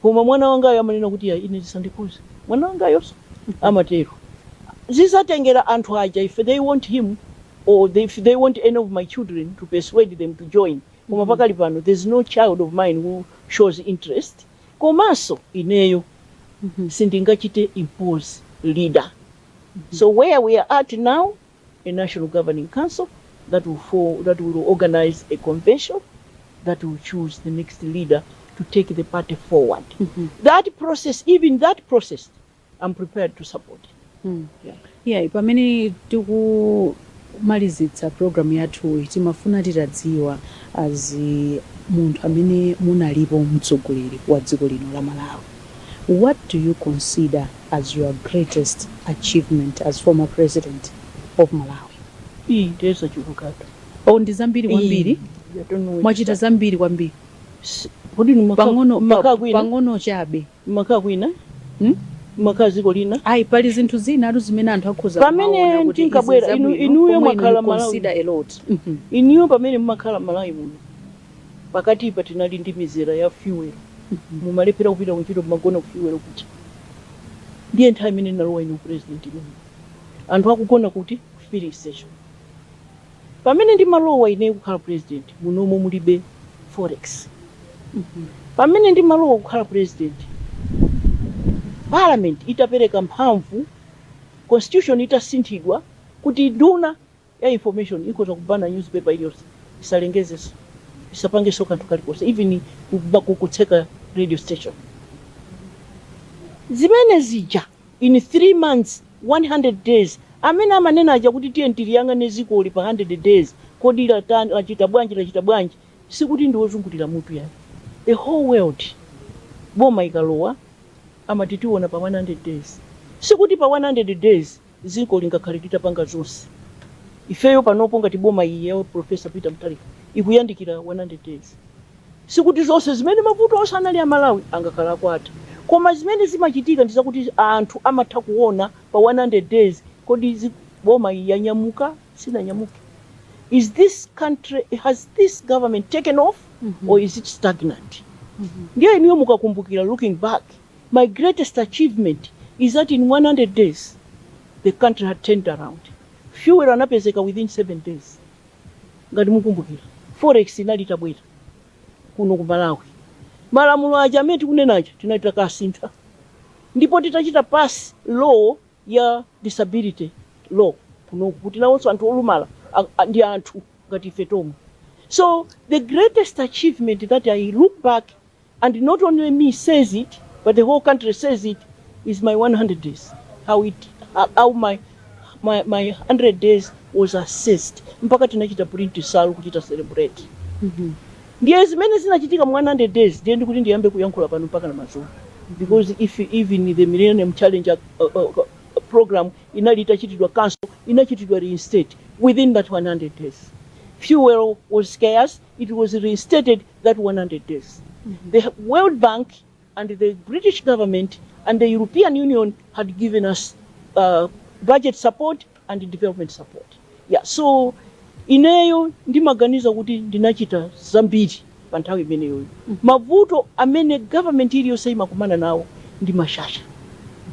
Koma mwana wangayo amanena kuti ya, ine zisandikhuze. Mwana wangayonso amatero. Zizatengera anthu aja if they want him or if they want any of my children, to persuade them to join. Koma pakali pano there's no child of mine who shows interest. Komanso ineyo sindingachite impose leader. So where we are at now, a national governing council that will organize a convention that will choose the next leader to take the party forward. That process, even that process, I'm prepared to support it. Yeah. Yeah, pamene tikumalizitsa program yathuyi, timafuna titadziwa, as munthu amene munalipo mtsogoleri wa dziko lino la Malawi, what do you consider as your greatest achievement as former president of Malawi? Iyi ndiyesa chilukatu. Oh, ndi zambiri kwambiri. I don't know where to Mwachita start. zambiri kwambiri. Kodi inu pang'ono mmakhala kwina? Pang'ono chabe. Mmakhala kwina? Hmm? Mmakhala dziko lina? Ayi, pali zinthu zina atu zimene anthu akhoza Pamene kumaona kuti izi tinkabwera, zabwino, inuyo koma inu mwakhala you Malawi. consider a lot. Inuyo pamene mmakhala Malawi muno, pakatipa tinali ndi mizera ya fuel, mumalephera kupita kuntchito, mumagona ku fuel kuja. Ndiye nthawi imene ndinalowa ine president imene anthu akugona kuti ku filling station. Pamene ndimalowa ine kukhala president, munomo mulibe forex. Pamene ndimalowa kukhala president, parliament itapereka mphamvu, constitution itasinthidwa kuti nduna ya information ikhoza kubana newspaper iliyonse, isalengezeso, isapangenso kanthu kalikonse, even kutseka radio station. Zimene zija in 3 months, 100 days, amene amanena aja kuti tiye tiliyang'ane zikoli pa 100 days, kodi lachita bwanji, lachita bwanji, sikuti ndi wozungulira mutu yani. The whole world, boma ikalowa amati tiona pa 100 days. Sikuti pa 100 days ziko lingakhale litapanga zonse. Ifeyo panopo ngati boma iyi ya Professor Peter Mutharika ikuyandikira 100 days, sikuti zonse zimene mavuto onse anali a Malawi angakhala akwata. Koma zimene zimachitika ndi zakuti anthu amatha kuona pa 100 days, kodi boma iyi yanyamuka, sinanyamuke? Is this country, has this government taken off or is it stagnant? Ndiye inuyo mukakumbukira, looking back, my greatest achievement is that in 100 days the country had turned around. Fuel anapezeka within 7 days, ngati mukumbukira. Forex inali itabwera kuno ku Malawi. Malamulo aja amene tikunenaja tinali takasintha, ndipo titachita pass law ya disability law kunoku kuti nawonso anthu olumala ndi anthu ngati ife tomwe. So the greatest achievement that I look back, and not only me says it but the whole country says it, is my 100 days, how my 100 days was assessed, mpaka tinachita print nsalu kuchita celebrate. Ndiye zimene zinachitika mu 100 days, ndiye ndikuti ndiyambe kuyankhula pano mpaka na madzulo, because if even the Millennium Challenge program inali itachitidwa cancel, inachitidwa reinstate within that 100 days. Fuel was scarce, it was reinstated that 100 days. The World Bank and the British government and the European Union had given us budget support and development support. Yeah, so ineyo ndimaganiza kuti ndinachita zambiri pa nthawi imeneyoyo. Mavuto amene government iliyonse imakumana nawo ndi mashasha,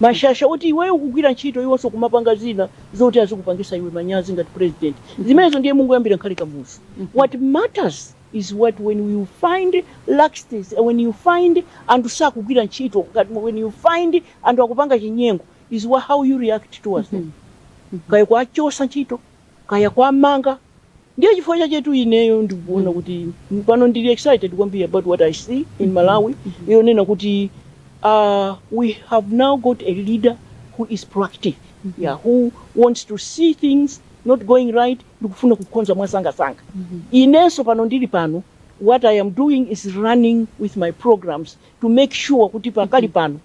mashasha oti iweyo kugwira ntchito, iwonso kumapanga zina zoti azikupangisa iwe manyazi ngati president. Zimenezo ndiye mungoyambira nkhali Kamuzu. What matters is what when you find laxities, when you find anthu sakugwira ntchito, ngati when you find anthu akupanga chinyengo, is how you react towards them, kaya kwachosa ntchito, kaya kwamanga. Ndiye chifukwa chachetu ineyo ndikuona kuti pano ndili excited kwambiri about what I see in Malawi, yonena kuti we have now got a leader who is proactive, yeah, who wants to see things not going right, ndikufuna kukonza mwasangasanga. Inenso pano ndili pano, what I am doing is running with my programs to make sure kuti pakali pano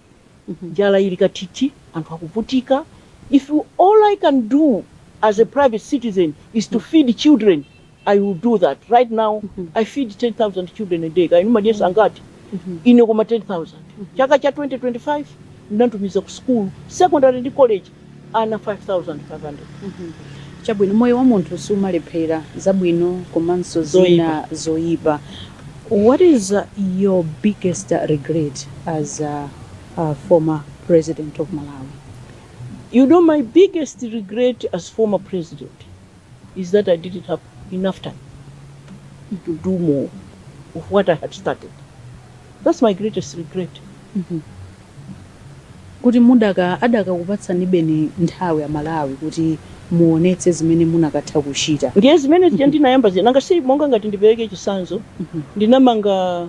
njala ili katiti, anthu akuvutika. If all I can do as a private citizen is to feed children, I will do that. Right now I feed 10,000 children a day. Kaya mumadyesa angati? Ine koma 10,000. Chaka cha 2025 ndinatumiza ku school, secondary ndi college, ana 5500. Chabwino, moyo wa munthu sumalephera zabwino komanso zina zoyipa. What is your biggest regret as a former president of Malawi? My biggest regret as former president is that I didn't have enough time to do more of what I had started. That's my greatest regret. Kuti mudaka adakakupatsani beni nthawi ya Malawi kuti muonetse zimene munakatha kuchita. Ndiye zimene zija ndinayamba zija, nanga si monga ngati ndipereke chitsanzo, ndinamanga,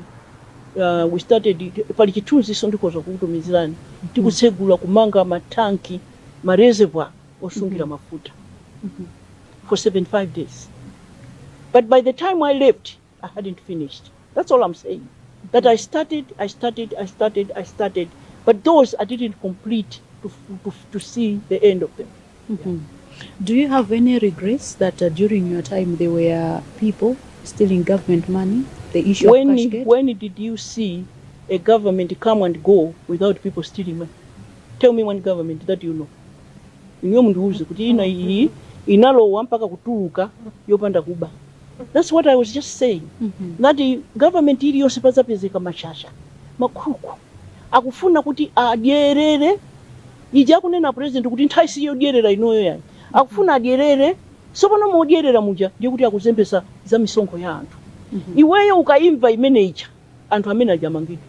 we started, pali chithunzi ndikhoza kukutumizirani, tikutsegula kumanga matanki, ma reservoir osungira mafuta for 75 days, but by the time I left I hadn't finished. That's all I'm saying, that I started, I started, I started, I started, but those I didn't complete to see the end of them. Do you have any regrets that during your time there were people stealing government money, the issue When of Cashgate? When did you see a government come and go without people stealing money? Tell me one government that you know. Inuyo mundiuze kuti ina iyi inalowa mpaka kutuluka yopanda kuba. That's what I was just saying, that government iliyonse pazapezeka mashasha, makhuku akufuna kuti adyerere. Ija akunena president kuti nthawi si yodyerera inoyo yani, akufuna adyerere. Sopano modyerera muja ndiye kuti akuzembesa za misonkho ya anthu. Iweyo ukaimva imene ija, anthu amene aja amangidwe,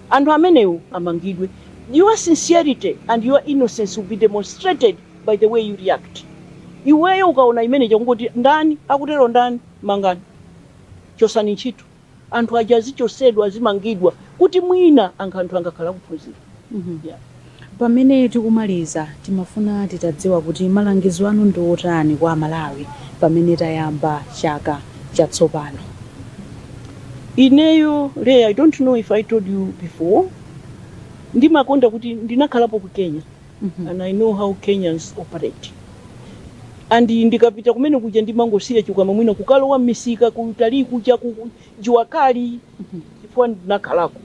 anthu amenewo amangidwe. Your sincerity and your innocence will be demonstrated by the way you react. Iweyo ukaona imene ija, kungoti ndani akutero, ndani, mangani, chosani ntchito. Anthu aja azichosedwa, azimangidwa, kuti mwina anthu angakhala kuphunzira. Yeah. Pamene tikumaliza, timafuna titadziwa kuti malangizo anu ndi otani kwa Amalawi pamene tayamba chaka chatsopano. Ineyo Leah, I don't know if I told you before, ndimakonda kuti ndinakhalapo ku Kenya and I know how Kenyans operate, and ndikapita kumene kuja ndimangosiya chikwama, mwina kukalowa m'misika, kutalii kuja, ku jua kali, chifukwa ndinakhalako.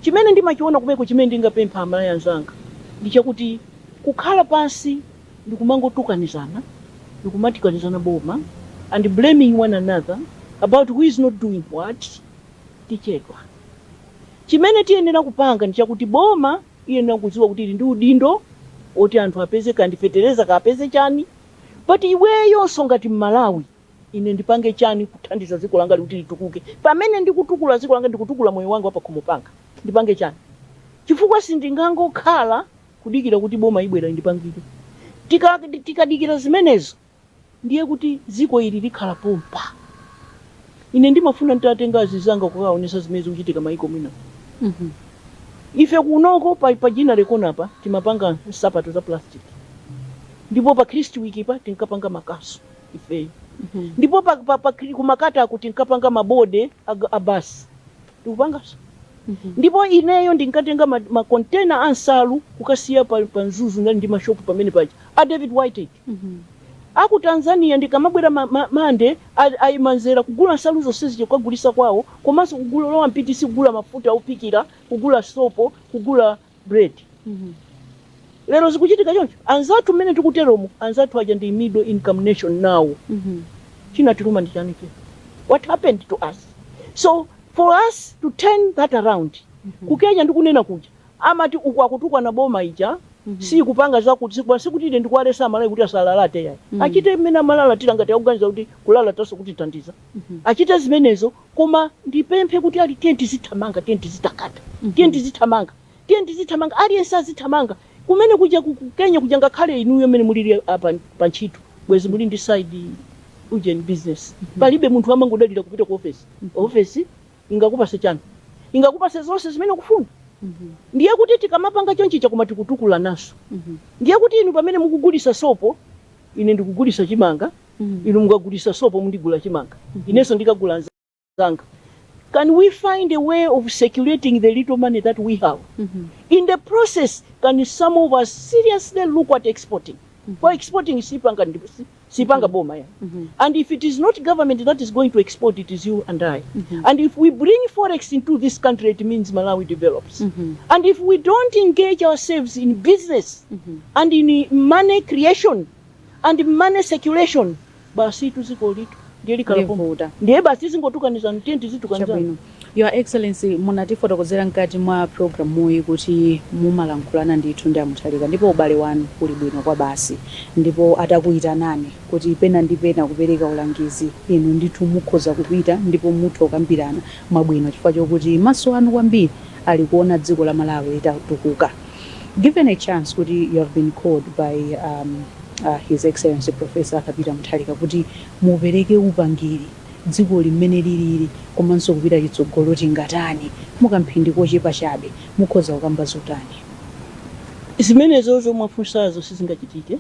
Chimene ndimachiona kumeko, chimene ndingapempha Amalawi anzanga, ndi chakuti kukhala pansi ndikumangotukanizana, ndikumatikanizana boma and blaming one another about who is not doing what, tichedwa. Chimene tiyenera kupanga ndi chakuti boma iyenera kudziwa kuti ili ndi udindo oti anthu apeze kandifetereza, kapeze chani, but iweyonso ngati Mmalawi, ine ndipange chani kuthandiza dziko langa kuti litukuke? Pamene ndikutukula dziko langa, ndikutukula moyo wanga wapakhomo panga, ndipange chani? Chifukwa sindingangokhala kudikira kuti boma ibwera indipangire. Tikadikira zimenezo, ndiye kuti dziko ili likhala pompa. Ine ndimafuna nditatenga azizanga kukaonesa zimene zikuchitika maiko mwina. Ife kunoko pa ginnery corner pa timapanga nsapato za plastic. Ndipo pa Christ Week pa tinkapanga makasu ifeyo. Ndipo pa kumakata aku tinkapanga ma body a basi, tikupanganso. Ndipo ineyo ndinkatenga ma container a nsalu kukasiya pa Mzuzu, ndali ndi mashopu pamene paja a David Whitehead. Aku Tanzania ndikamabwera mande ayimanzera kugula nsalu zonse zija kukagulisa kwawo, komanso kugula lowa MPTC, kugula mafuta ophikira, kugula sopo, kugula bread. Lero zikuchitika choncho? Anzathu mmene tikuteromo, anzathu aja ndi middle income nation now. Chinatiluma ndi chani? What happened to us? So for us to turn that around, ku Kenya ndikunena kuja amati uku akutukwana boma ija sikupanga zakuti, sikuti ine ndikuwalesa Amalawi kuti asalalate yayi. Achite mmene amalalatira, ngati akuganiza kuti kulalataso kuti thandiza, achite zimenezo. Koma ndipemphe kuti ali, tiye tizithamanga, tiye tizitakata, tiye tizithamanga, tiye tizithamanga, aliyense azithamanga kumene kuja ku Kenya kuja. Ngakhale inuyo mmene mulili apa pa ntchito, bwezi muli ndi side ujeni business. Palibe munthu amangodalira kupita ku office. Office ingakupase chani? Ingakupase zonse zimene ukufuna? Ndiye kuti tikamapanga chonchicha, koma tikutukula naso. Ndiye kuti inu pamene mukugulisa sopo, ine ndikugulisa chimanga. Inu mukagulisa sopo, mundigula chimanga, inenso ndikagula nzanga. Can we find a way of circulating the little money that we have? In the process, can some of us seriously look at exporting? For exporting sipanga boma ya. And if it is not government that is going to export, it is you and I. And if we bring forex into this country, it means Malawi develops. And if we don't engage ourselves in business and in money creation and money circulation, basi tuziko litu ndiye likhala pomwe. Livuta. Ndiye basi tizingotukanizana, tiye tizitukanizana. Chabwino. Your Excellency, munatifotokozera mkati mwa programuyi kuti mumalankhulana ndithu ndi aMutharika, ndipo ubale wanu uli bwino kwa basi, ndipo atakuyitanani kuti pena ndi pena kupereka ulangizi, inu ndithu mukhoza kupita ndipo mutha kukambirana mwabwino, chifukwa chokuti maso anu kwambiri ali kuona dziko la Malawi litatukuka. Given a chance kuti you have been called by His Excellency Professor Arthur Peter Mutharika kuti mupereke upangiri dziko limene lilili komanso kupita chitsogolo tingatani, mukamphindi kochepa chabe mukhoza kukamba zotani? Zimenezo zomwe mwafunsazo sizingachitike.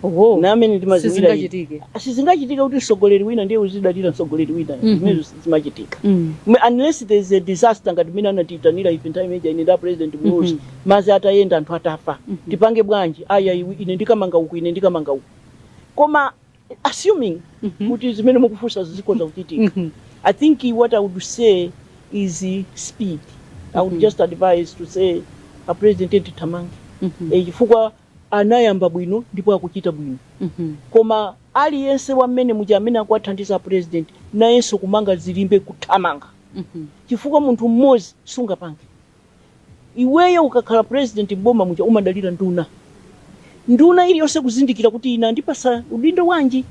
Oho. Namene ndimaziwira ine. Sizingachitike. Sizingachitike kuti mtsogoleri wina ndiye uzidalira mtsogoleri wina. Zimenezo sizimachitika. Unless there is a disaster ngati mmene anatiyitanira ife nthawi imeneja, ine nda President Muluzi, mazi atayenda, anthu atafa, tipange bwanji? Aya, iwe, ine ndikamanga uku, ine ndikamanga uku. Koma assuming kuti zimene mukufunsa zikhoza kuchitika, I think what I would say is speed. I would just advise to say a president tithamange, chifukwa anayamba bwino ndipo akuchita bwino. Koma aliyense wamene muja amene akuwathandiza president nayenso kumanga zilimbe, kuthamanga, chifukwa munthu mmodzi sungapange. Iweyo ukakhala president mboma muja, umadalira nduna. Nduna iliyonse kuzindikira kuti ine andipasa udindo wanji?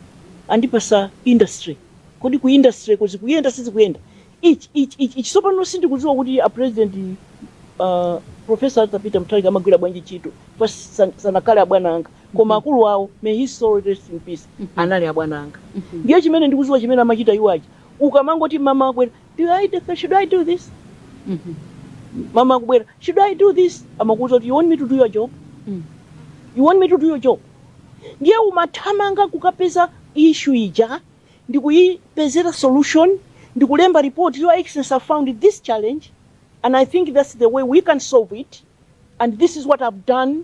Andipasa industry. Kodi ku industry ko zikuyenda, sizikuyenda? Ichi, ichi, ichi, ichi. Tsopano sindikudziwa kuti a president Professor Arthur Peter Mutharika amagwira bwanji ntchito, pa sanakhale abwana anga, koma akulu awo, may his soul rest in peace, anali abwana anga. Ndiye chimene ndikudziwa, chimene amachita iwo aja, ukamangoti mama akubwera, "Do I, should I do this?" Mama akubwera, "Should I do this?" Amakuuza kuti, "You want me to do your job? You want me to do your job?" Ndiye umathamanga kukapeza issue ija, ndikuyipezera solution, ndikulemba report, "Your Excellency, I found this challenge and I think that's the way we can solve it and this is what I've done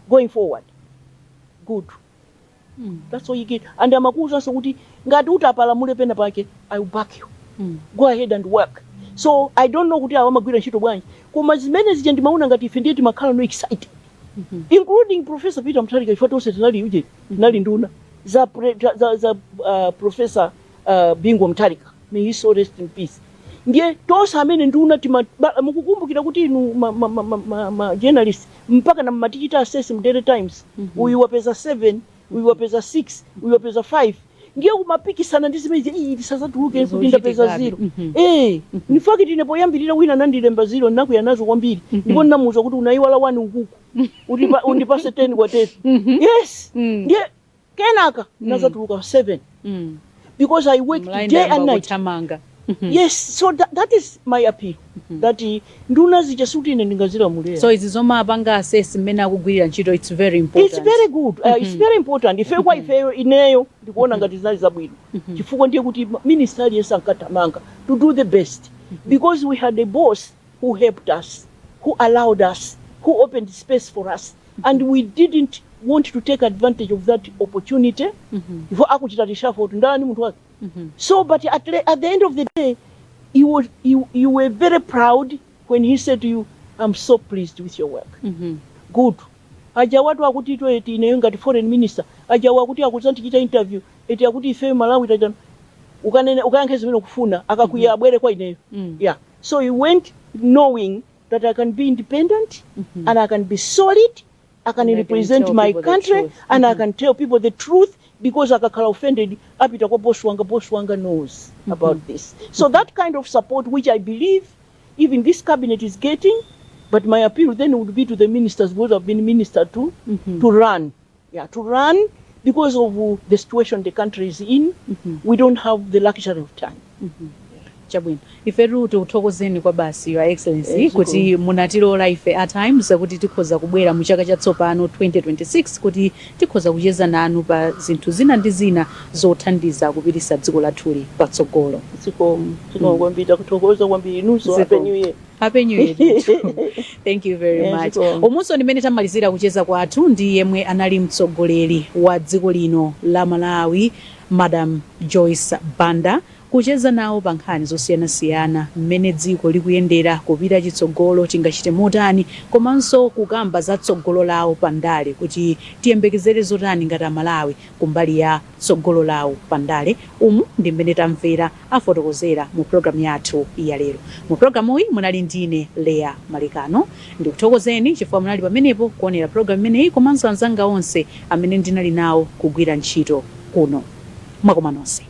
going forward." Good. That's all you get. And amakuwuzanso kuti ngati utapalamule pena pake, "I will back you. Go ahead and work." So I don't know kuti awa amagwira ntchito bwanji, koma zimene zija ndimaona ngati ife ndiye timakhala no excited, including Professor Peter Mutharika, chifukwa tonse tinali uje, tinali nduna za Professor Bingu Mutharika, may his soul rest in peace. Ndiye tonse amene nduna mukukumbukira kuti inu ma journalist mpaka na mmatichita assess mu Daily Times, uyu wapeza 7, uyu wapeza 6, uyu wapeza 5. Ndiye kumapikisana ndi zimene iyi tisazatuluke kuti ndapeza Zochitikadi. 0. In fact, ine poyambirira wina nandilemba 0, ndinakwiya nazo kwambiri, ndipo ndinamuwuza kuti unayiwala 1 ukuku, undipase 10 kwa 10. Yes. Ndiye kenaka ndinazatuluka 7 because I worked day and night. Kuthamanga. Yes, so that is my appeal, that nduna zija sikuti ine ndingazilamulira. So izi zomapanga assess mmene akugwirira ntchito, it's very important. It's very good, it's very important. Ife, kwa ifeyo, ineyo ndikuona ngati zinali zabwino, chifukwa ndiye kuti minister aliyense ankathamanga to do the best, because we had a boss who helped us, who allowed us, who opened space for us, and we didn't want to take advantage of that opportunity ifo akuchita reshuffle kuti ndani munthu wake. So, but at the end of the day, you were very proud when he said to you, "I'm so pleased with your work." Good. Aja watu akuti ito eti ineyo ngati foreign minister, aja wakuti akuzandichita interview, eti akuti ife Malawi tajana, ukanene ukayankhe zimene ukufuna, akakwiya abwere kwa ineyo. Yeah, so he went knowing that I can be independent and I can be solid, I can And I can represent tell my people the country truth. and I can tell people the truth, because akakhala offended apita kwa boss wanga, boss wanga knows about this. So that kind of support, which I believe even this cabinet is getting, but my appeal then would be to the ministers, because I've been minister too, to run, yeah, to run, because of the situation the country is in. We don't have the luxury of time. Chabwino, ifetu tikuthokozeni kwa basi, Your Excellency, Eh, kuti munatilola ife at Times kuti tikhoza kubwera mu chaka chatsopano 2026 kuti tikhoza kucheza nanu pa zinthu zina ndi zina zothandiza kupitisa dziko lathuli patsogolo. Zikomo, zikomo kwambiri, takuthokoza kwambiri inunso. Zikomo. Happy New Year. Happy New Year to you too. Thank you very much. Zikomo. Umunso ndimene tamalizira kucheza kwathu ndi yemwe anali mtsogoleri wa dziko lino la Malawi, Madam Joyce Banda, kucheza nawo pa nkhani zosiyanasiyana, mmene dziko likuyendera kupita chitsogolo, tingachite motani, komanso kukamba za tsogolo lawo pandale, kuti tiyembekezere zotani ngati Amalawi kumbali ya tsogolo lawo pandale. Umu ndi mmene tamvera afotokozera mu programu yathu ya lero. Mu programuyi munali ndine Leya Malikano. Ndikuthokozeni chifukwa munali pamenepo kuonera programu imeneyi, komanso anzanga onse amene ndinali nawo kugwira ntchito kuno. Mwakoma nonse.